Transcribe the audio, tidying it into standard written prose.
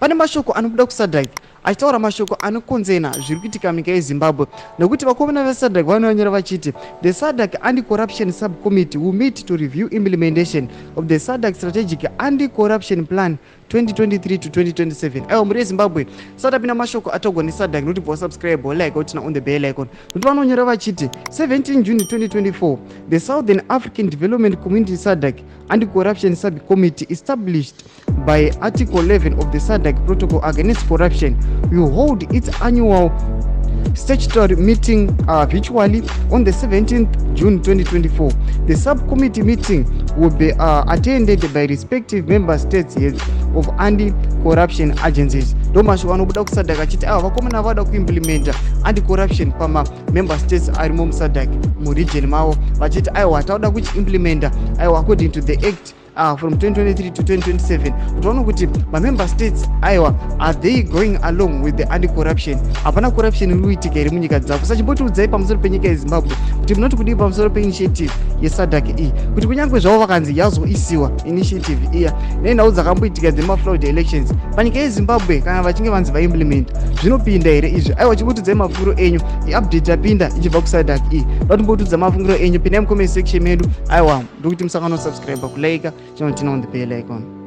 Pane mashoko anobuda kuSADC achitaura mashoko anokonzena zviri kuitika munyika yeZimbabwe nekuti vakomana veSADC vanonyora vachiti the SADC Anti-Corruption Subcommittee will meet to review implementation of the SADC Strategic Anti-Corruption Plan 2023 to 2027. Aiwa, mhuri yeZimbabwe, satapinda mashoko atogwa neSADC, nokuti bva wasubscribe, walike, woturn on the bell icon, nokuti vanonyora vachiti 17 June 2024, the Southern African Development Community SADC Anti-Corruption Subcommittee, established by Article 11 of the SADC Protocol Against Corruption, will hold its annual statutory meeting virtually on the 17th June 2024. The subcommittee meeting will be attended by respective member states' heads of anti-corruption agencies. Ndo mashoko anobuda kuSADC achiti ava vakomana vada kuimplementa anti-corruption pamamember states arimo muSADC, muregion mavo, vachiti aiwa, tauda kuchiimplementa, aiwa, according to the act from 2023 to 2027, kuti vaona kuti mamember states, aiwa, are they going along with the anti-corruption? Hapana corruption iri kuitika here munyika dzavo? Sachimbotiudzai pamusoro penyika yeZimbabwe kuti munoti kudii pamusoro peinitiative yeSADC iyi, kuti kunyange zvavo vakanzi yazoisiwa initiative iya nenhau dzakamboitika dzemafraud elections panyika yeZimbabwe, kana vachinge vanzi vaimplementa, zvinopinda here izvi? Aiwa, chimbotiudzai mafungiro enyu. Iupdate yapinda ichibva kuSADC iyi, datimbotiudza mafungiro enyu. Pindai mucomment section medu. Aiwa, ndokuti musangano subscribe, kulike, chinoturn on the bell icon.